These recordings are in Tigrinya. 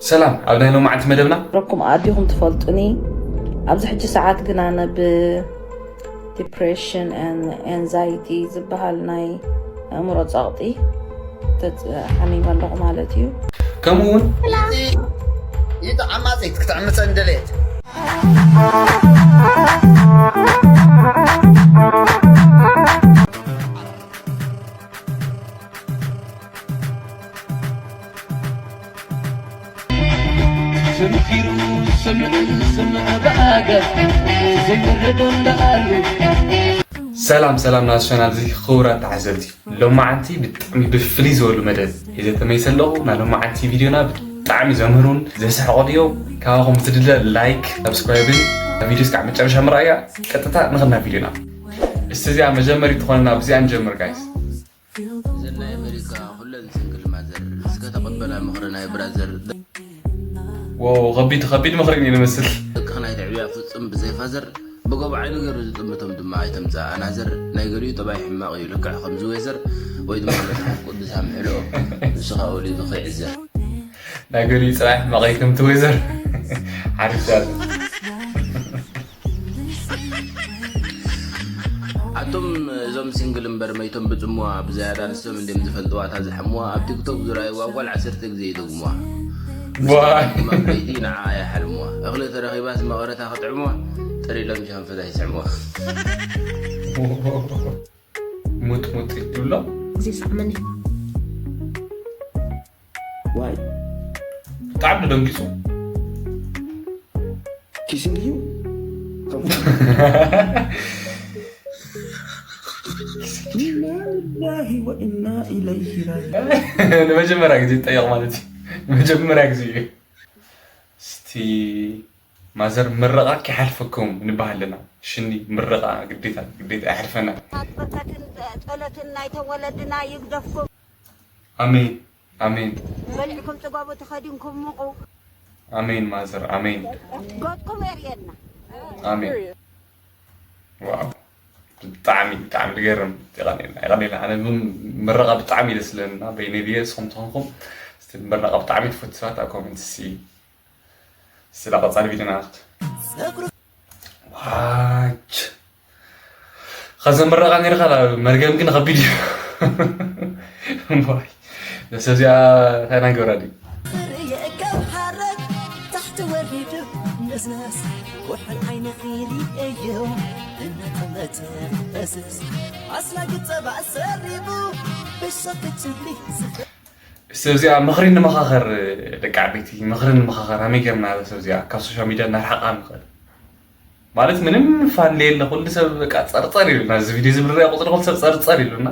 ሰላም፣ ኣብ ናይ ሎማዓንቲ መደብና ረኩም ኣዲኹም ትፈልጡኒ። ኣብዚ ሕጂ ሰዓት ግን ኣነ ብ depression and anxiety ዝበሃል ናይ ኣእምሮ ጸቕጢ ተጽ- ሓሚመ ኣለኹ ማለት እዩ። ከምኡ እውን ይጥዓማ ዘይት ክትዕምፀ እንደለየት ዘምኪሩ ዝሰምዕ ዝሰምዕ ብኣገር ዘይወረዶ እንዳኣሉ ሰላም ሰላም ናዚ ቻናል እዚ ክቡራት ተዓዘብቲ፣ ሎማዓንቲ ብጣዕሚ ብፍልይ ዝበሉ መደብ ሒዘ ተመይሰ ኣለኹ። ናይ ሎማዓንቲ ቪድዮና ብጣዕሚ ዘምህሩን ዘስሕቑን እዮም። ካባኹም ዝድለ ላይክ፣ ሳብስክራይብን ቪድዮ እስካዕ መጨረሻ ምርኣያ። ቀጥታ ንኽና ቪድዮና። እስቲ እዚኣ መጀመሪት ትኾነና ብዚኣ ንጀምር ጋይስ። እዘን ናይ ኣሜሪካ ኩለን ሲንግል ማዘር እስከ ተቐበላ ምኽሪ ናይ ብራዘር። ዎ ከቢድ ከቢድ ምኽሪ እዩ ዝመስል። ደቅኺ ናይ ተዕብያ ፍጹም ብዘይ ፋዘር ብጎቦ ዓይኑ ገይሩ ዝጥምቶም ድማ ኣይተምጽእ ኣናዘር። ናይ ገሊኡ ጠባይ ሕማቕ እዩ ልክዕ ከምዚ ዌዘር ወይ ድማ መጽሓፍ ቅዱስ ኣምሕልኦ ንሱ ካብኡ ሊዱ ከይዕዘር። ናይ ገሊኡ ጽባሕ መቐይ ከምቲ ወይዘር ሓሪፍ ዳር ኣቱም እዞም ሲንግል እምበር መይቶም ብጽምዋ ብዘያዳ ንሶም እንድም ዝፈልጥዋ እታ ዝሓምዋ ኣብ ቲክቶክ ዝረኣይዋ ጓል ዓሰርተ ግዜ ይደግምዋ። ዋይ መበይቲ ንዓ ኣይሓልምዋ። እኽሊ ተረኺባስ መቐረታ ክጥዕምዋ ጥሪሎም ሻንፈታ ይስዕምዋ። ሙጥሙጥ ይብሎ እዚ ሳዕመኒ ዋይ ብጣዕሚ ደንጊጹ። ኪሲንግ እዩ ኢና ሊላሂ ወኢና ኢለይሂ ራጂዑን። ንመጀመርያ ግዜ ይጠየቕ ማለት እዩ። ንመጀመርያ ግዜ እዩ። እስቲ ማዘር ምረቓ ከይሓልፈኩም ንበሃል ኣለና። ሽኒ ምረቓ ግዴታ ግዴታ ኣይሓልፈና። በረከትን ጸሎትን ናይ ተወለድና ይግደፍኩም። ኣሜን ኣሜን በሊዕኩም ጽገቡ ተኸዲንኩም ሙቑ። ኣሜን ማዘር ኣሜን ገጽኩም የርእየና። ኣሜን። ዋው ብጣዕሚ ብጣዕሚ ዝገርም የቐኔልና የቐኔልና። ኣነ እውን ምረቓ ብጣዕሚ እዩ ደስ ዝብለና በይነይ ድየ ንስኹም ተኾንኩም እስቲ ምረቓ ብጣዕሚ ትፈቱ ሰባት ኣብ ኮሜንት እስቲ እስቲ ናብ ቀጻሊ ቪድዮና ንኸድ። ዋች ኸዘ ምረቓ ነይርካ ላ መርገም ግን ኸቢድ እዩ። እምባይ ነሰብ እዚኣ እንታይ ኢና ንገብራ ድዩ? የእከብ ሓረግ ታሕቲ ወሪዱ ነስነስ ኩሕል ዓይንኺ ርእየዮ እናጠመተ ፈስስ ኣስላጊ ጸባእ ሰሪቡ ብሸክ ትብሊ ዝኽእል ሰብ እዚኣ ምኽሪ ንመኻኸር ደቂ ዓበይቲ ምኽሪ ንመኻኸር ሃመይ ጌርና እዛ ሰብ እዚኣ ካብ ሶሻል ሚድያ እናርሓቓ ንኽእል ማለት ምንም ፋን ለየለ ኩሉ ሰብ በቃ ጸርጸር ኢሉና እዚ ቪድዮ እዚ ብዝረአ ቁፅሪ ኩሉ ሰብ ጸርጸር ኢሉና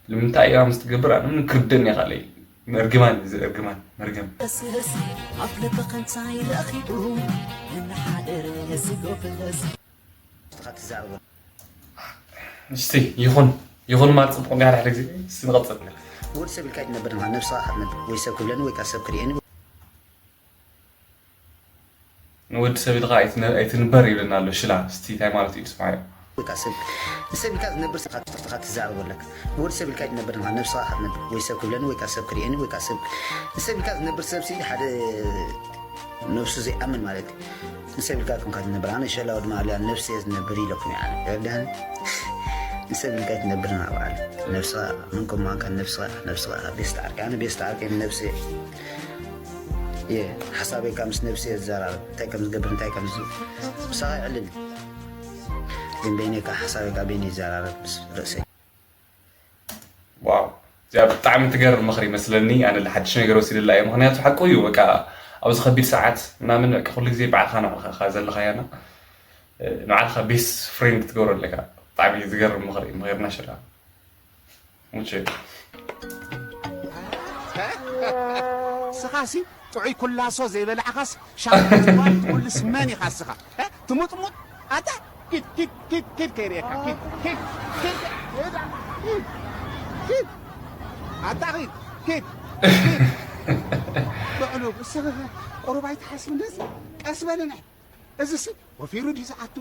ንምንታይ እያ ምስ ትገብር ኣነ ምን ክርደን እየ ካልእ እርግማን እዩ እዚ እርግማን መርገም ፈስስ ኣብ ልብኺ እንታይ ረኺቡ እናሓደረ ዝጎበዝ ንስኻ ትዛረቦ እስቲ ይኹን ይኹን ማለት ፅቡቕ እንዲ ሓደ ሓደ ግዜ እስቲ ንቐፅል ወዲ ሰብ ኢልካ ኣይትነብር ንኻ ነብስኻ ኢኻ ትነብር ወይ ሰብ ክብለኒ ወይ ከዓ ሰብ ክርእየኒ ንወዲ ሰብ ኢልካ ኣይትነ- ኣይትንበር ይብለና ኣሎ ሽላ እስቲ እንታይ ማለት እዩ ትስማዮ ወይ ከዓ ሰብ ንሰብ ኢልካ ዝነብር ስኻ ትዛረቦ ኣለካ ንወዲ ሰብ ኢልካ ኣይትነብር ንኻ ነብስኻ ኢኻ ትነብር ወይ ሰብ ክብለኒ ወይ ከዓ ሰብ ክርእየኒ ወይ ከዓ ሰብ ንሰብ ኢልካ ዝነብር ሰብ ሲ ሓደ ነብሱ ዘይኣምን ማለት እዩ ንሰብ ኢልካ ከምካ ትነብር ኣነ ሸላዊ ድማ ኣልያ ነብሲ እየ ዝነብር ኢለኩም እየ ኣነ ተረዳኒ ንሰብ ኢልካ ኣይትነብር ናባዕል ነብስኻ መን ከማንካ ነብስኻ ነብስኻ ቤስት ዓርቂ ኣነ ቤስት ዓርቂ ነብሲ እየ ሓሳበይ ካብ ምስ ነብሲ እየ ዝዘራረብ እንታይ ከም ዝገብር እንታይ ከም ዝ- ምሳኻ ይዕልል ግን በይነይ ከዓ ሓሳበይ ካብ በይነይ ይዘራረብ ምስ ርእሰይ ዋው እዚኣ ብጣዕሚ ትገርም ምኽሪ ይመስለኒ ኣነ ለሓድሽ ነገር ወሲድላ እየ ምኽንያቱ ሓቁ እዩ በቃ ኣብዚ ከቢድ ሰዓት ምናምን በቃ ኩሉ ግዜ ባዕልኻ ንባዕልኻ ዘለኻያና ንባዕልኻ ቤስት ፍሬንድ ክትገብሮ ኣለካ ብጣዕሚ ዝገርም ምኽሪ እዩ ምኽርና ሽራ ሙቼ ስኻሲ ጥዑይ ኩላሶ ዘይበላዕኻስ ሻፍት ትባል ትኩልስ መን ኢኻ ስኻ ትሙጥሙጥ ኣታ ኪድ ኪድ ኪድ ኪድ ከይርእየካ ኪድ ኪድ ኪድ ኪድ ኪድ ኣታ ኪድ ኪድ ኪድ በዕሉ እስኻ ቁሩብ ኣይትሓስብ እንደዚ ቀስ በለና እዚ ሲ ወፊሩ ድዩ ዝኣቱ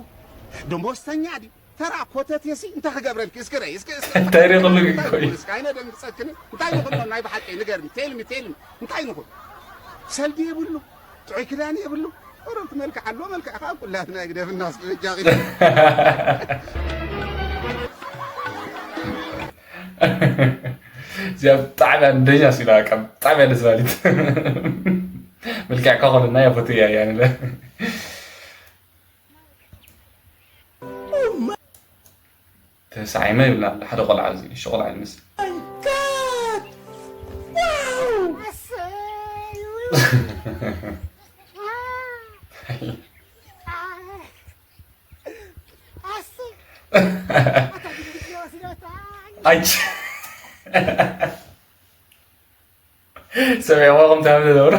ደሞዝተኛ ድዩ ተራ ኮተቴ ሲ እንታይ ክገብረልኪ እስኪ ረይ እስኪ እስኪ እንታይ ሪእኽሉ ግን እንታይ ኮይኑ ንኹን እስኪ ኣይነደንግጸክን እንታይ ንኹን ናይ ብሓቂ ንገርኒ ቴልሚ ቴልሚ እንታይ ንኹን ሰልዲ የብሉ፣ ጥዑይ ክዳን የብሉ። ኦሮምቲ መልክዕ ኣለዎ፣ መልክዕ ከዓ ኩላትና ግደፍና እስኪ በጃኺ። እዚኣ ብጣዕሚ ኣንደኛ ሲላ፣ በቃ ብጣዕሚ እያ ደስ በሃሊት። መልክዕ እኳ ኮነ ናይ ኣቦተይ እያ፣ እያ ንለ። ተሳዒመ ይብልና ኣሎ ሓደ ቆልዓ፣ እዚ ንእሽቶ ቆልዓ ይመስል። ኣይ ሰሚዕዋ ከም ትሃብ ዝነበሩ።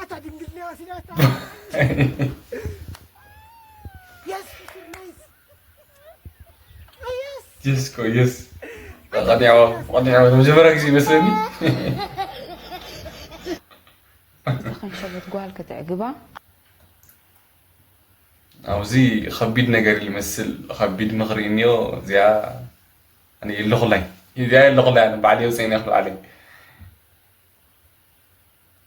ኣታ ድንግል ነይ ወሲዳታ። የስኮ የስ ቀኒዕዋ ቀኒዕዋ ንመጀመርያ ግዜ ይመስለኒ። ዝተኸንሸበት ጓል ክትዕግባ። ኣብዚ ከቢድ ነገር ይመስል፣ ከቢድ ምኽሪ እኒኦ። እዚኣ ኣነ የለኹላይ፣ እዚኣ የለኹላይ፣ ኣነ ባዕለይ የውፅእን እየ ባዕለይ።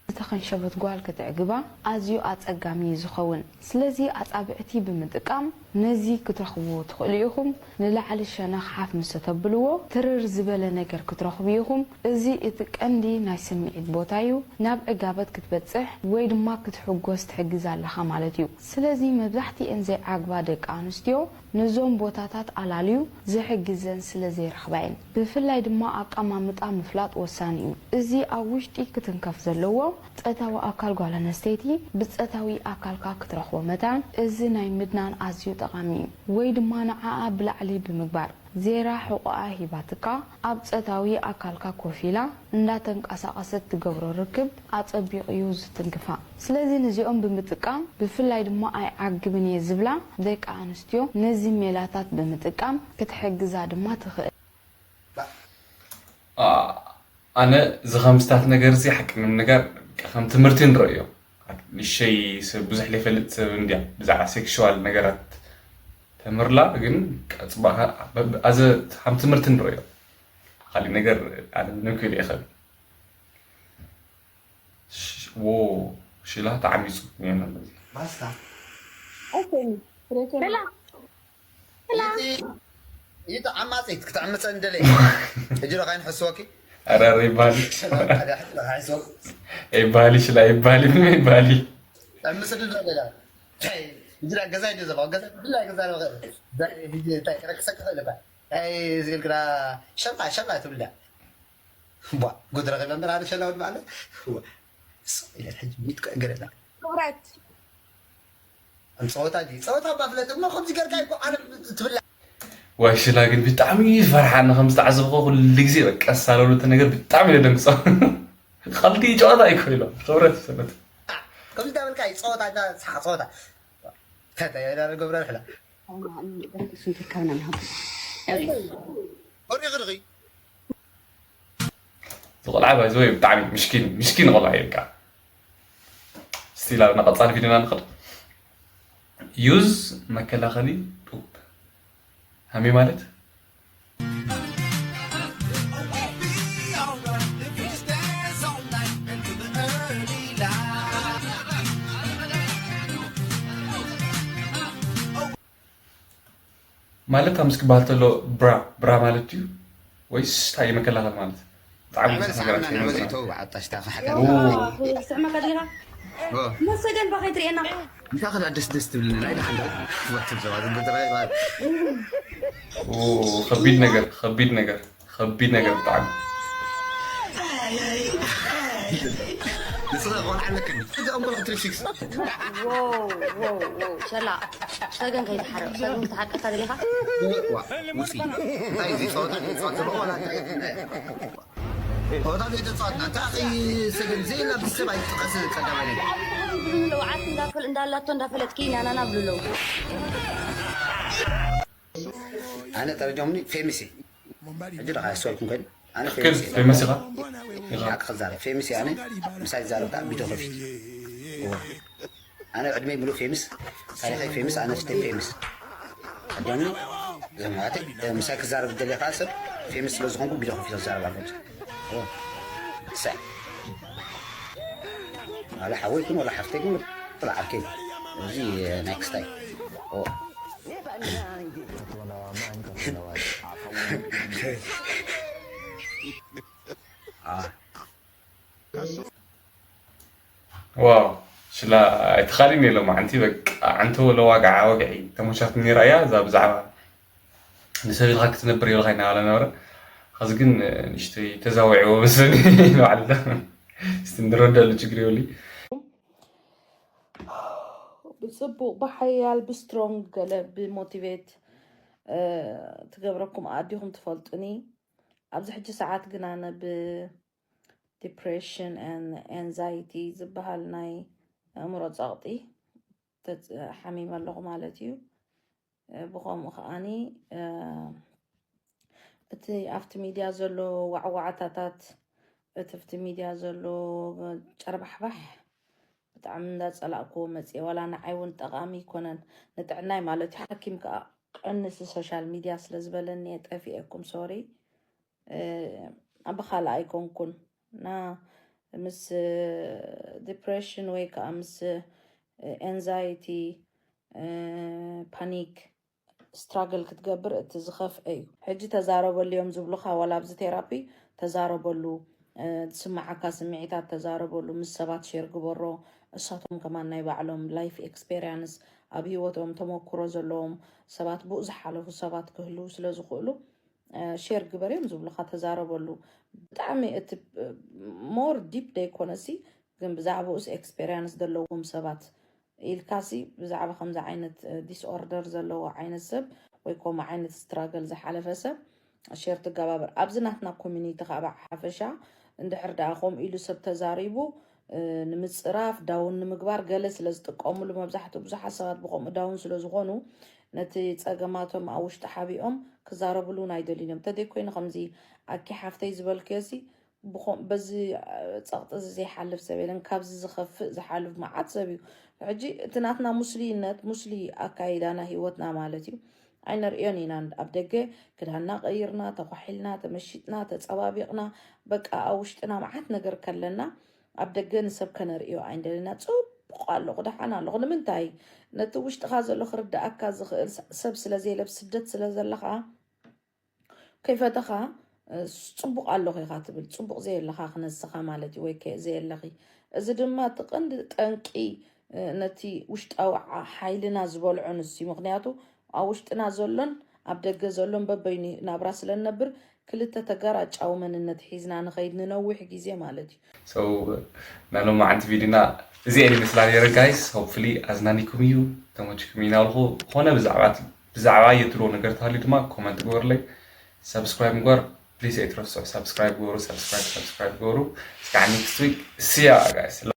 ዝተኸንሸበት ጓል ክትዕግባ ኣዝዩ ኣጸጋሚ እዩ ዝኸውን። ስለዚ ኣጻብዕቲ ብምጥቃም ነዚ ክትረኽብዎ ትኽእሉ ኢኹም። ንላዕሊ ሸነኽ ሓፍ ምስ ተብልዎ ትርር ዝበለ ነገር ክትረኽቡ ኢኹም። እዚ እቲ ቀንዲ ናይ ስምዒት ቦታ እዩ። ናብ ዕጋበት ክትበጽሕ ወይ ድማ ክትሕጎስ ትሕግዝ ኣለኻ ማለት እዩ። ስለዚ መብዛሕትኤን ዘይዓግባ ደቂ ኣንስትዮ ነዞም ቦታታት ኣላልዩ ዝሕግዘን ስለ ዘይረኽባ እየን። ብፍላይ ድማ ኣቀማምጣ ምፍላጥ ወሳኒ እዩ። እዚ ኣብ ውሽጢ ክትንከፍ ዘለዎ ጸታዊ ኣካል ጓል ኣነስተይቲ ብጸታዊ ኣካልካ ክትረኽቦ መታን እዚ ናይ ምድናን ኣዝዩ ጠቓሚ እዩ። ወይ ድማ ንዓኣ ብላዕሊ ብምግባር ዜራ ሕቖኣ ሂባትካ ኣብ ጸታዊ ኣካልካ ኮፍ ኢላ እንዳተንቀሳቐሰት ትገብሮ ርክብ ኣጸቢቑ እዩ ዝትንክፋ። ስለዚ ነዚኦም ብምጥቃም ብፍላይ ድማ ኣይዓግብን እየ ዝብላ ደቂ ኣንስትዮ ነዚ ሜላታት ብምጥቃም ክትሕግዛ ድማ ትኽእል። ኣነ እዚ ከምስታት ነገር እዚ ሓቂ ንምንጋር ከም ትምህርቲ ንረእዮ። ንሸይ ሰብ ብዙሕ ዘይፈልጥ ሰብ እንድያ ብዛዕባ ሴክሽዋል ነገራት ተምህርላ ግን ጽባኻ ኣዘ ከም ትምህርቲ ንረእዮ። ካሊእ ነገር ኣነ ምንም ክብል ይኽእል። ዎ ሽላ ተዓሚፁ። ባስታ ይጥዓም ማፀይት ክትዕምፀ እንደለ እጅሮ ካይን ሕስወኪ ኣራር ይባል ይባል ይሽላ ይባል ምን ይባል ዕምፅ ድሎ ገዛ እጅራ ገዛ ይደ ዘባ ገዛ ብላ ገዛ ታይ ክረክሰ ክኽእል ባ ታይ ዝግልግላ ሸላ ሸላ ትብላ ቧ ጉድ ረኺበ እምበር ኣነ ሸላ ወድ ማለት እሱ ኢለ ሕጂ ሚት ገለላ ክብረት ጸወታ ድዩ? ጸወታ እባ ፍለጥ እሞ ከምዚ ጌርካ እኮ ዓለም ትብላዕ። ዋይ ሽላ ግን ብጣዕሚ እዩ ዝፈርሓኒ ከም ዝተዓዘብኮ ኩሉ ግዜ በቃ ሳለሉ እቲ ነገር ብጣዕሚ እዩ ደንግጾ። ቀልዲ ጨዋታ እዩ እኮ ኢሎም ክብረት ይሰበት። ከምዚ እንዳበልካ እዩ ጸወታ እንዳስሓቕ ጸወታ። ተተየዳ ገብረ ርሕላ። እሱ እንተካብና ንሃብ ወሪቕ ርኺ ዝቆልዓ ባይዘወይ ብጣዕሚ ምሽኪን ምሽኪን ቆልዓ እዩ በቃ። ስቲል ኣብና ቀፃሊ ቪድዮና ንኸድ። ዩዝ መከላኸሊ ጡብ ሃሜ ማለት ማለት ኣምስ ክበሃል ተሎ ብራ ብራ ማለት ድዩ ወይስ እንታይ መከላኸል ማለት? ብጣዕሚ ብዙሕ ነገራት ከይመፅና። ተው ዓጣሽ ታኻ ሓካ ስዕመካ ዲኻ መሰገን ባኸይ ትርእየና እንታይ ከዳ ደስ ደስ ትብልኒ ናይ ደሓን ዶ ወትብ ዘባ ዝብል ዘባ ኦ፣ ከቢድ ነገር ከቢድ ነገር ከቢድ ነገር ብጣዕሚ ንስኻ ቆልዓ ኣለክን እዛ እንኮል ክትሪክሲክስ ሸላ ሰገን ከይትሓረቕ ሰገን ክትሓርቀካ ደሊኻ ውሲ እንታይ እዚ ጸወታ ጸወታ ዘሎ ዋላ እንታይ ጸወታ ዘይተጻወትና እንታይ ኣኸይ ሰገን ዘይላ ብሰብ ኣይትጥቀስ ቀዳማይ ነገር ለውዓት እንዳፈል እንዳላቶ እንዳፈለጥኪ ናናና ብሉ ኣለዉ ኣነ ተረዲኦምኒ ፌሚስ እየ ሕጂ ደኻ ያስተዋልኩም ከይኑ ኣነ ግን ፌመስ ኢኻ ሓቂ ክዛረብ ፌሚስ እየ ኣነ ምሳይ ዝዛረብ ከዓ ቪድዮ ከፊት ኣነ ዕድመይ ምሉእ ፌምስ ታሪኸይ ፌምስ ኣነ ስተ ፌምስ ኣዳሚ ዘማዋተይ ምሳይ ክዛረብ ዝደልየ ከዓ ሰብ ፌመስ ስለ ዝኾንኩ ቪድዮ ከፊተ ዝዛረብ ኣለኹ። ሰ ኣለ ሓወይ ግን ወላ ሓፍተይ ግን ጥላ ዓርከይ እዚ ናይ ክስታይ ዋው ሽላ ኣይትኻልን የሎ ማዓንቲ በቃ ዓንቶ ለዋግዓ ወግዒ ተመሻት ነራ እያ እዛ ብዛዕባ ንሰብ ኢልካ ክትነብር የብልካ እናበለ ነበረ። ኸዚ ግን ንእሽተይ ተዛዊዕዎ መስለኒ ንባዕሉ እስቲ ንረደሉ ችግር የብሉ። ብፅቡቅ ብሓያል ብስትሮንግ ገለ ብሞቲቬት ትገብረኩም ኣዲኹም ትፈልጡኒ። ኣብዚ ሕጂ ሰዓት ግን ኣነ ብዲፕሬሽን ኤንዛይቲ ዝበሃል ናይ ኣእምሮ ፀቕጢ ሓሚመ ኣለኹ ማለት እዩ። ብኸምኡ ከዓኒ እቲ ኣብቲ ሚድያ ዘሎ ዋዕዋዕታታት እቲ ኣብቲ ሚድያ ዘሎ ጨርባሕባሕ ብጣዕሚ እንዳፀላእኩዎ መፅየ። ዋላ ንዓይ እውን ጠቓሚ ኣይኮነን ንጥዕናይ ማለት እዩ። ሓኪም ከዓ ቀንሲ ሶሻል ሚድያ ስለ ዝበለኒ እየ ጠፊኤኩም። ሶሪ ብኻልእ ኣይኮንኩን እና ምስ ዲፕሬሽን ወይ ከዓ ምስ ኤንዛይቲ ፓኒክ ስትራግል ክትገብር እቲ ዝኸፍአ እዩ። ሕጂ ተዛረበሉ እዮም ዝብሉኻ ዋላ ኣብዚ ቴራፒ ተዛረበሉ ዝስምዓካ ስምዒታት ተዛረበሉ ምስ ሰባት ሼር ግበሮ። እሳቶም ከማን ናይ ባዕሎም ላይፍ ኤክስፔሪንስ ኣብ ሂወቶም ተመኩሮ ዘለዎም ሰባት ብኡ ዝሓለፉ ሰባት ክህልዉ ስለ ዝኽእሉ ሼር ግበር እዮም ዝብሉኻ ተዛረበሉ። ብጣዕሚ እቲ ሞር ዲፕ ደይኮነ ሲ ግን ብዛዕባኡስ ኤክስፔሪንስ ዘለዎም ሰባት ኢልካሲ ብዛዕባ ከምዚ ዓይነት ዲስኦርደር ዘለዎ ዓይነት ሰብ ወይ ከምኡ ዓይነት ስትራግል ዝሓለፈ ሰብ ሼር ትገባበር ኣብዚ ናትና ኮሚኒቲ ከዓ ብሓፈሻ እንድሕር ደኣ ከምኡ ኢሉ ሰብ ተዛሪቡ ንምፅራፍ ዳውን ንምግባር ገለ ስለ ዝጥቀምሉ መብዛሕትኡ ብዙሓት ሰባት ብከምኡ ዳውን ስለ ዝኾኑ ነቲ ፀገማቶም ኣብ ውሽጢ ሓቢኦም ክዛረብሉ እውን ኣይደልዩን እዮም። እንተዘይኮይኑ ከምዚ ኣኪ ሓፍተይ ዝበልክዮ ሲ በዚ ፀቕጢ እዚ ዘይሓልፍ ሰብ የለን። ካብዚ ዝኸፍእ ዝሓልፍ መዓት ሰብ እዩ። ሕጂ እቲ ናትና ሙስሊነት ሙስሊ ኣካይዳና ህይወትና ማለት እዩ ኣይነርእዮን ኢና። ኣብ ደገ ክዳንና ቀይርና ተኳሒልና ተመሺጥና ተፀባቢቕና በቃ ኣብ ውሽጥና መዓት ነገር ከለና ኣብ ደገ ንሰብ ከነርእዮ ኣይንደልና። ፅቡቕ ኣለኹ ደሓን ኣለኹ። ንምንታይ ነቲ ውሽጥኻ ዘሎ ክርዳኣካ ዝኽእል ሰብ ስለ ዘየለ ኣብ ስደት ስለ ዘለኻ ከይፈተኻ ፅቡቕ ኣለኹ ኢኻ ትብል። ፅቡቕ ዘየለኻ ክነስኻ ማለት እዩ ወይ ዘየለኺ። እዚ ድማ እቲ ቀንዲ ጠንቂ ነቲ ውሽጣዊ ሓይልና ዝበልዖ ንሱ እዩ። ምክንያቱ ኣብ ውሽጥና ዘሎን ኣብ ደገ ዘሎን በበይኑ ናብራ ስለ ንነብር ክልተ ተጋራጫዊ መንነት ሒዝና ንኸይድ ንነዊሕ ግዜ ማለት እዩ። So ናይ ሎማዓንቲ ቪድዮና እዚኤን ይመስላ ነይረ ጋይስ። ሆፕፍሊ ኣዝናኒኩም እዩ ተመችኩም እዩ ናብልኹ። ዝኾነ ብዛዕባ ብዛዕባ የትልዎ ነገር ተሃልዩ ድማ ኮመንት ግበሩለይ። ሰብስክራይብ ምግባር ፕሊስ ኣይትረስዑ። ሰብስክራይብ ግበሩ፣ ሰብስክራይብ ሰብስክራይብ ግበሩ። እስካዕ ኔክስት ዊክ ሲያ ጋይስ።